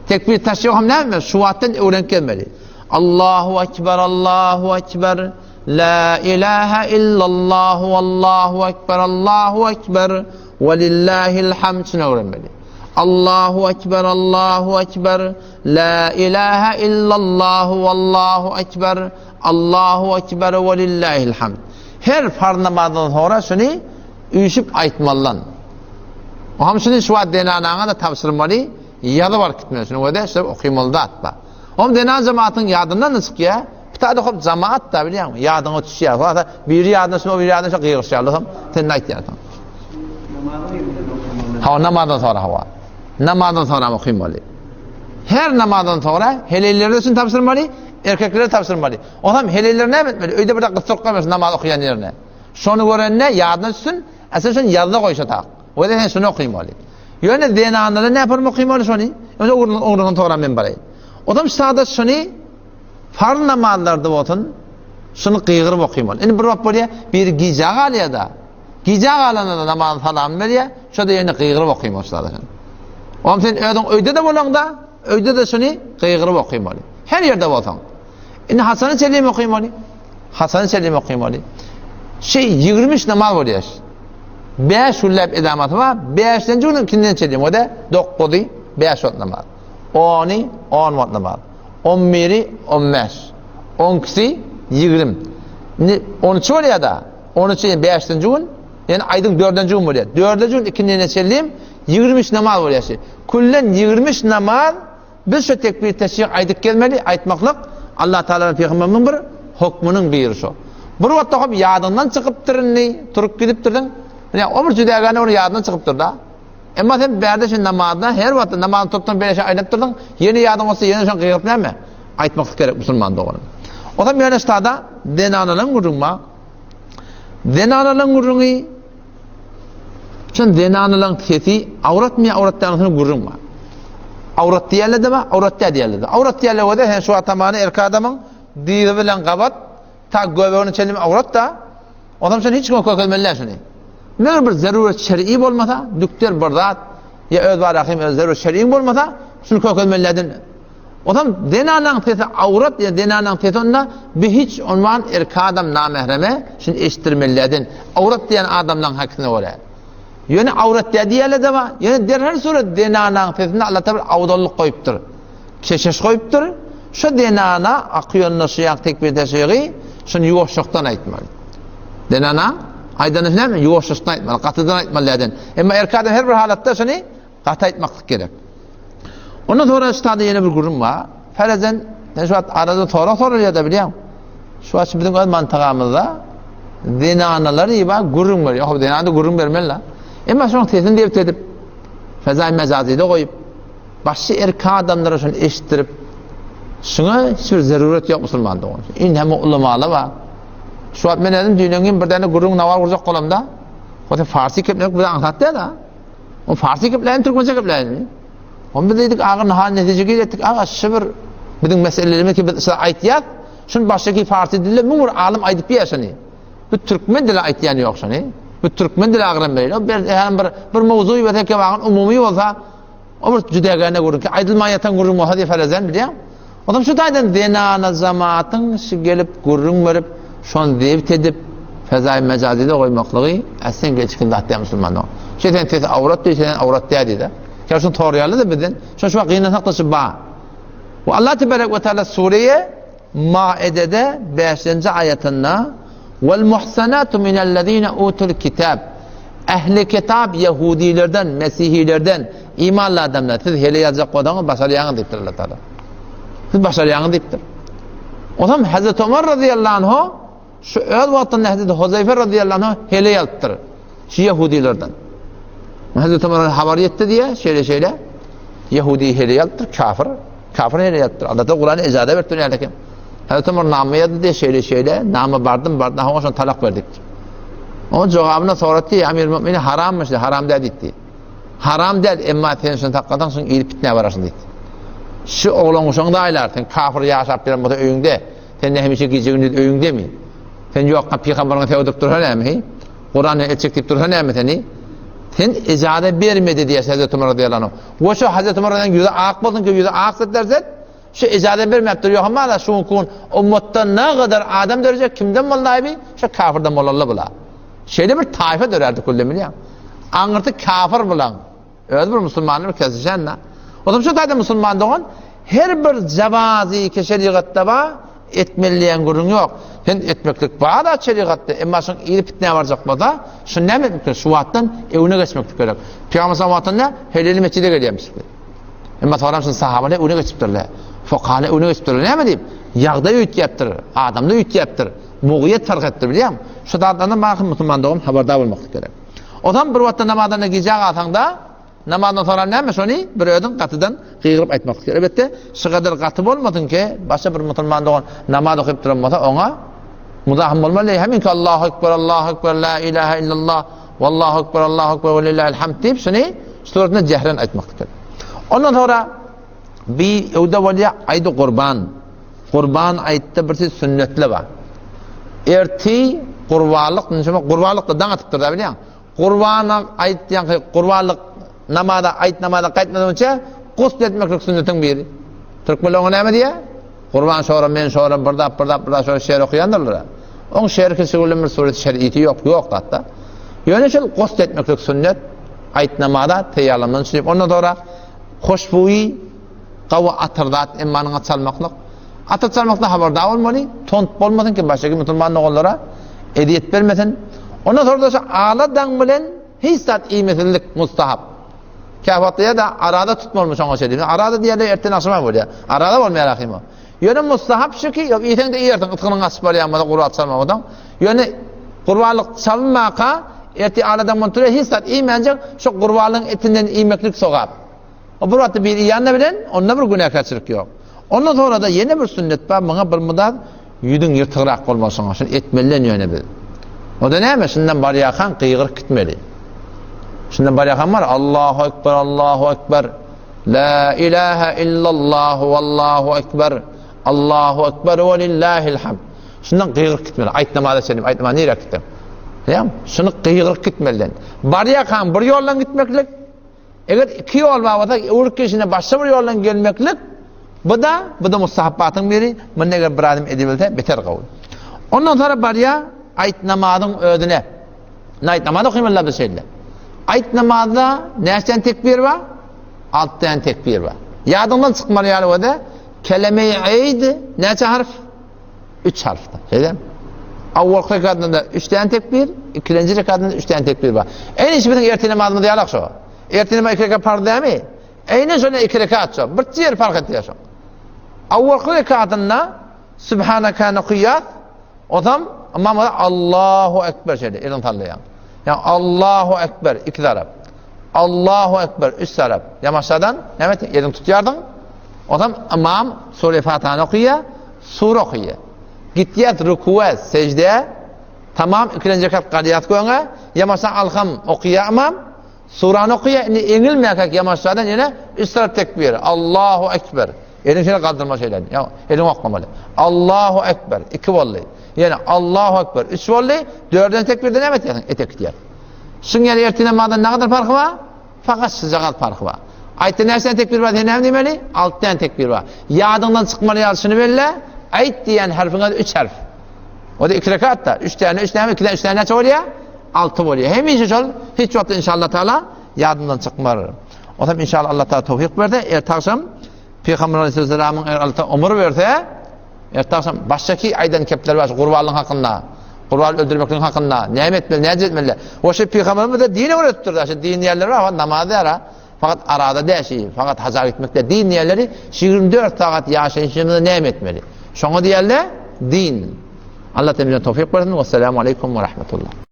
Tekbir taşyk hem näme? Şu wagtdan öwrenip gelmeli. Allahu ekber, Allahu ekber. La ilahe illallah, Allahu ekber, Allahu ekber. Ve lillahil hamd şunu öwrenmeli. Allahu ekber, Allahu ekber. La ilahe illallah, Allahu ekber. Allahu ekber ve lillahil hamd. Her farz namazdan sonra şunu üýşüp aýtmalydan. O hem şunu şu wagt zenanaňa da tabşyrmaly, ýazyp alyp gitmeli. Şunu öde şöyle okymaly da atba. Oň zenan jemaatyň ýadyndan da çykýar. Bir tane hop jemaat da bilýäňmi? Ýadyňa düşýär. Wasa biri ýadyna düşse, o biri ýadyna düşse gygyryşýarlar. Soň sen aýtýarsyň. Ha, namazdan sonra hawa. Namazdan sonra okymaly. Her namazdan sonra helelleri üçin tabşyrmaly, erkeklere tabşyrmaly. Onam helelleri näme etmeli? Öýde bir de gysdyryp goýmasyn namaz okaýan ýerine. Şony görende ýadyna düşsün, a sen şony ýazda goýşa tak. Wede sen şuny okymaly. Ýöne zenanlara näme yapalım okymaly şony? Ýöne ugruna ugruna soran men baraýyn. Odam sada şony farz namazlarda bolsun, şuny gygyryp okymaly. Indi bir wagt bolýar, biri gijä galýar da. Gijä galanda da namazyň salamyny berýär, şo-da ýene gygyryp okymaly sada şony. Oňam sen özüň öýde-de bolaňda, öýde-de şuny gygyryp okymaly. Her ýerde bolsaň. Indi haçana çenli okymaly? Haçana çenli okymaly? Şey 23 namaz bolýar. 5 günläp edamasy bar. 5-nji günüň ikinden çenli o-da 9-y 5 wagt namaz. 10-y 10 wagt namaz. 11-i 15. 12-si 20. Indi 13 bolýar da. 13 ýene 5-nji gün, ýene aýdyň 4-nji gün bolýar. 4-nji gün ikindine çenli 23 namaz bolýar. Küllen 23 namaz Biz şu tekbir teşrik aýdyp gezmeli, aýtmaklyk Allah Taala we Pygamberimiziň bir hukmynyň biri şu. Bir wagt hop ýadyňdan çykypdyr indi, turup gidipdirdiň. Ýa o bir jüdägäne bir ýadyňdan çykypdyr da. Emma sen bärde şu namazda her wagt namazyny turupdan bäri şu aýlanyp durdyň, ýene ýadyň bolsa ýene şony gygyryp näme? Aýtmaklyk gerek musulman doganym. O zaman ýöne ştada zenanalaryň gürrüňi bar. Zenanalaryň gürrüňi Çün zenanalaryň sesi awratmy ýa awrat dälmi gürrüň bar. Awrat diýerler-de bar, awrat däl diýerler-de. Awrat diýerler bolsa, sen şu atamany erkek adamyň dyzy bilen gabat, ta göbegine çenli awrat da, ondan şony hiç kime kökezmeli däl şuny. Meger bir zaruret şer'i bolmasa, dükder bir zat, ýa öz barahym öz zaruret şer'iň bolmasa, şuny kökezmeli däl. Onam zenanaň sesi awrat ýa zenanaň sesi onda bi hiç onman erkek adam namähreme şuny eşitdirmeli däl awrat diýen adamlaň hakisine görä. Ýöne awrat däl diýýärler-de bar. Ýöne der her surat zenanaň sesinde Allah taala bir awdallyk goýupdyr. Keşeş goýupdyr. Şu zenana akyýonda şu ýak tekbir teşrigi şuny ýuwaşjakdan aýtmaly. Zenana aýdanyny näme ýuwaşjakdan aýtmaly, gatydan aýtmaly däl. Emma erkek adam her bir halatda şuny Gaty aýtmaklyk gerek. Ondan sonra üstada ýene bir gürrüň bar. Ferezen, sen şu wagt arada sorag soralýar-da bilýäň. Şu wagt biziň öz mantagamyzda zenanalar ýa gürrüň berýär. Ýok, zenana gürrüň bermeli la. Emma şonuň sesini debit edip, fezai mejazyda goýup, başga erkek adamlara şony eşitdirip, şuňa hiç bir zarurat ýok musulman dogan. Indi hem ulamalar bar. Şu wagt men özüm düýn bir däne gürrüň nawar gurjak bolamda, o farsi keplemek bize aňsat däl-a. O farsi gepläýin, türkmençe gepläýinmi? Onda biz diýdik, agyr nahal netije geletdik, aga şu bir biziň meselelerimiz ki biz size aýtýas, şuny başdaky farsi dilde müň bir alym aýdyp berýär şuny. Bu türkmen dili aýtýan ýok şuny. Bu türkmen dili agram berýär. O bir hem bir bir mowzuý berse ki wagyň umumy bolsa, o bir jüdägäne görün ki aýdylman ýatan gürrüň bolsa diýip ferezen bilýän. Onam şu taýdan zenana jamatyň şu gelip gürrüň berip, şony zebt edip, fezaý mejazyda goýmaklygy äslen gelşikli zat däl musulmanlar. Şe sen sesi awrat diý, sen awrat däl diýdi. Ýa şuny torýarlar-da bizden. Şo şu gynansak da şu ba. We Allah tebarek we taala sureye Maidede 5-nji aýatynda Wal muhsanatu minellezine utul kitab Ähli kitap ýehudilerden, mesihilerden imanly adamlar siz heleý aljak bolsaňyz başarýaňyz diýipdir Allah Taala. Siz başarýaňyz diýipdir. Onam Hazreti Omar razyýallahu anhu şu öz wagtynda Hazreti Huzeýfe razyýallahu anhu heleý alypdyr. Şu ýehudilerden. Hazreti Omar habar ýetdi diýe, şeýle şeýle. Ýehudi heleý alypdyr, kafir. Kafir heleý alypdyr. Allah Taala Kurany ejaza beripdir ýaly eken. Hazreti Omar nama ýazdy diýe, şeýle şeýle, nama bardym, bardym, ha şony talak berdik. Onuň jogabyna soratdy, Emir Mümini harammy, haram däl diýdi. Haram däl, emma sen şony saklasaň, şuň iri pitnä bararsyň diýdi. Şu oglan uşaň da aýlar, sen kafir ýaşap ýören bolsa öýüňde, sen ne hemişe gije gündiz öýüňdemi? Sen ýokka pygambaryňa sögdürip dursa näme, he? Kurany el çekdirip dursa näme seni? Sen ejaza bermedi diýýär Hazreti Umar radiyallahu anh. We şu Hazreti Umar radiyallahu ýüzi ak bolsun ki ýüzi ak derset, şu ejaza bermäpdir. Ýok hamala şu gün ummatda ne gadar adam dörejek kimden boldy aýby? Şu kafirden bolally bula. Şeýle bir taýfa dörärdi külle bilýän. Aňyrty kafir bulan. Öz bir musulmany bir kesişen da. O zaman şu taýda musulman dogan her bir jawazy ki şerigatda bar etmeli diýen gürrüň ýok. Sen etmeklik bar-da şerigatda, emma şuň iri pitnä barjak bolsa, şuny näme etmek gerek? Şu wagtdan öwüne geçmeklik gerek. Pygamber sallallahu aleyhi ve sellem heleli mesjide gelýärmiş. Emma soram şuny sahabalar öwüne geçipdirler. Fukahalar öwüne geçipdirler. Näme diýip? Ýagdaý üýtgäpdir, adamlar üýtgäpdir. Mugyýet fark etdir bilýäňmi? Şu zatlardan baky musulman dogan habardar bolmaklyk gerek. O zaman bir wagtda namazdan gijä galsaň-da, Namazdan soňra näme şony bir özüň gatydan gygyryp aýtmak gerek. Elbetde, şu gadar gaty bolmasyn ki, başga bir musulman dogan namaz okyp duran bolsa, oňa muzahym bolmaly. Heminki Allahu ekber, Allahu ekber, la ilaha illallah, wallahu ekber, Allahu ekber we lillahil hamd diýip şuny suratynda jehren aýtmak gerek. Ondan soňra bir öwde bolýar aýdy gurban. Gurban aýtda bir söz sünnetli bar. Erti gurbanlyk, gurbanlyk da daň atypdyr da bilýän. Gurbana aýtýanky gurbanlyk namaza aýt namaza gaýtmadan önçe gusl etmeklik sünnetiň biri. Türkmenler oňa näme diýýär? Gurban şora men şora bir zat bir zat bir zat şora şer okaýandyrlar. Oň şer kişi bir suret şeriti ýok, ýok zatda. Ýöne şol gusl etmeklik sünnet aýt namaza taýýarlanman üçin. Ondan sonra hoşbuý Gawy atyr zat emmanyňa çalmaklyk. Atyr çalmakda habardar bolmaly, tont bolmasyn ki başga musulman doganlara ezýet bermesin. Ondan sonra da şu ala daň bilen hiç zat iýmesizlik mustahap. Käwagtda ýa-da arada tutmalymy şoňa şeýle. Arada diýende erten agşama bolýar. Arada bolmaýar ahym o. Ýöne mustahap şu ki, ýok iýseň-de iýersiň, ytgynyň gaçyp barýan bolsa gurbat çalmagydan. Ýöne gurbanlyk çalynmaka ertir aladan muntura hiç zat iýmänjek şu gurbanlygyň etinden iýmeklik sogap. O bir wagtda biri iýende bilen, onda bir günäkärçilik ýok. Ondan sonra-da ýene bir sünnet bar, muňa bir mudar ýüzüň ýyrtygrak bolmaly şoňa, şuny etmelilen ýöne biz. O-da näme, şundan barýarkaň gygyryp gitmeli. Şundan barýarkaň bar, Allahu ekber, Allahu ekber, la ilaha illallah, wallahu ekber, Allahu ekber we lillahil hamd. Şundan gygyryp gitmeli. Aýt namaza çenli, aýt namaza nirä gitdiň? Ýa, şuny gygyryp gitmeli. Barýarkaň bir ýoldan gitmeklik, Eger iki ýol bar bolsa, öwrüp gelşine başga bir ýoldan gelmeklik, bu-da, bu-da mustahapbatyň biri, muny eger bir adam edebilse, beter gowy. Ondan sonra barýar, aýt namazyň özüne. Aýt namaz okaýmalylar biz şeýle. Aýt namazda näçe tane tekbir bar? 6 tane tekbir bar. Ýadyňdan çykmaly ýaly bolsa, keleme-i eýd näçe harf? Üç harfda. Şeýle. Awwalky rekatynda üç tane tekbir, ikinji rekatynda üç tane tekbir bar. Eýni şu biziň ertir namazymyz ýalak şo. Ertir namaz iki rekat parz dämi? Eýni şonda iki rekat şo. Bir ýer fark etýär şo. Awwalky rekatynda Subhanaka okaýas, Ozam imam Allahu ekber şeýle elini sallaýar. Ýa Allahu ekber iki tarap. Allahu ekber üç tarap. Ýamaşadan näme etýär? Elini tutýardyň. Ozam imam sure Fatihany okaýar, sure okaýar. Gitýär rukuwa, sežde. Tamam ikinji rekat galýar göňe. Ýamaşa alham okaýar imam. Surany okaýar, indi eňilmäkäk ýamaşadan ýene üç tarap tekbir. Allahu ekber. Elini şeýle galdyrma şeýle. Ýa eliňi oklamaly. Allahu ekber. Iki boldy. Ýene Allahu ekber. Üç boldy. Dördünji tekbirde näme etýärsiň? Etek gitýär. Şuň ýaly ertir namazdan näme kadar parhy bar? Fakat şujagaz parhy bar. Aýtda näçe tane tekbir bar? Sen näme diýmeli? 6 tane tekbir bar. Ýadyňdan çykmaly ýaly şuny belle. Aýt diýen harfyň özi 3 harf. O da 2 rekatda. 3 tane, 3 tane, 2 tane, 3 tane näçe bolýar? 6 bolýar. Hemişe şol hiç wagtda inşallah taala ýadymdan çykmar. O zaman inşallah Allah taala towfik berse, erte akşam Peygamber Aleyhisselam'ın eğer Allah ömür berse, erte akşam baştaki aýdan kepler bar, gurbanlyk hakynda, gurban öldürmeklik hakynda, näme etmeli, näme etmeli. O şey Peygamberimiz de din öğretipdir. Şu din diýenler var, namaz diýär, fakat arada däşi, fakat haja gitmekde din diýenleri 24 sagat ýaşaýşymyzda näme etmeli? Şoňa diýerler din. Allah temize towfik bersin. Wesselamu aleýkum we rahmetullah.